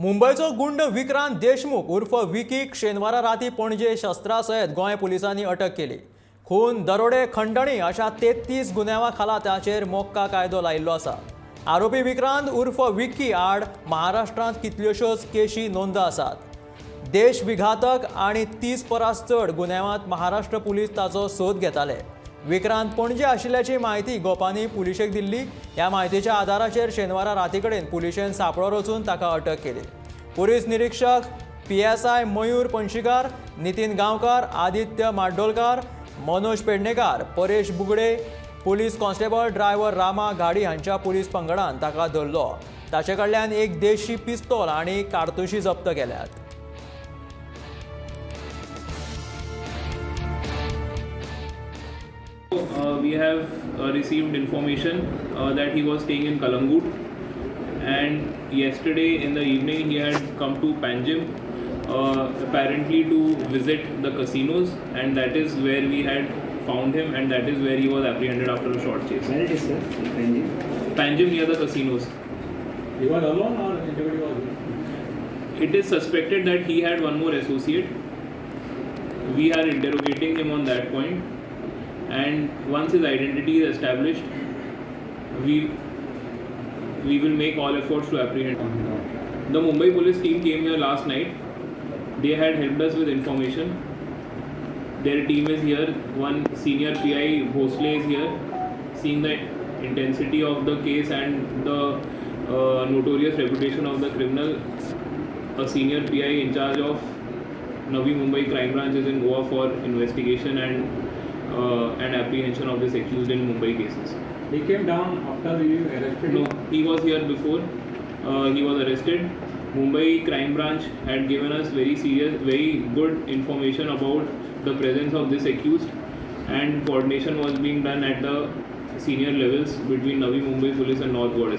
मुंबयचो गुंड विक्रांत देशमुख उर्फ विकीक शेनवारा राती पणजे शस्त्रा सयत गोंय पुलिसांनी अटक केली. खून, दरोडे, खंडणी अशा 33 गुन्यांवा खाला ताचेर मोक्का कायदो लायिल्लो आसा. आरोपी विक्रांत उर्फ विकी आड महाराष्ट्रांत कितल्योश्योच केशी नोंद आसात. देश विघातक आनी 30 परस चड गुन्यांवांत महाराष्ट्र पुलीस ताचो सोद घेताले. विक्रांत पणजे आशिल्ल्याची म्हायती गोपांनी पुलिशेक दिल्ली. ह्या म्हायतीच्या आदाराचेर शेनवारा राती कडेन पुलिशेन सांपळो रचून ताका अटक केली. पुलीस निरीक्षक PSI Mayur Panshikar, Nitin Gaonkar, Aditya Maddolkar, Manoj Pednekar, Paresh Bugade, police constable driver Rama Ghadi हांच्या पुलीस पंगडान ताका धरलो. ताचे कडल्यान एक देशी पिस्तोल आनी कारतुशी जप्त केल्यात. We have received information that he was staying in Kalangut, and yesterday in the evening he had come to Panjim, apparently to visit the casinos, and that is where we had found him, and that is where he was apprehended after a short chase. Where it is, sir? Panjim. Panjim, near the casinos. He was alone or anybody was with him? It is suspected that he had one more associate. We are interrogating him on that point, and once his identity is established, we will make all efforts to apprehend him. The Mumbai police team came here last night. They had helped us with information. Their team is here. One senior PI Bhosle is here, seeing the intensity of the case and the notorious reputation of the criminal. A senior PI in charge of Navi Mumbai Crime Branch is in Goa for investigation and apprehension of this accused in Mumbai cases. He came down after you arrested No, him? He was here before. He was arrested. Mumbai Crime Branch had given us very serious, very good information about the presence of this accused, and coordination was being done at the senior levels between Navi Mumbai Police and North Goa.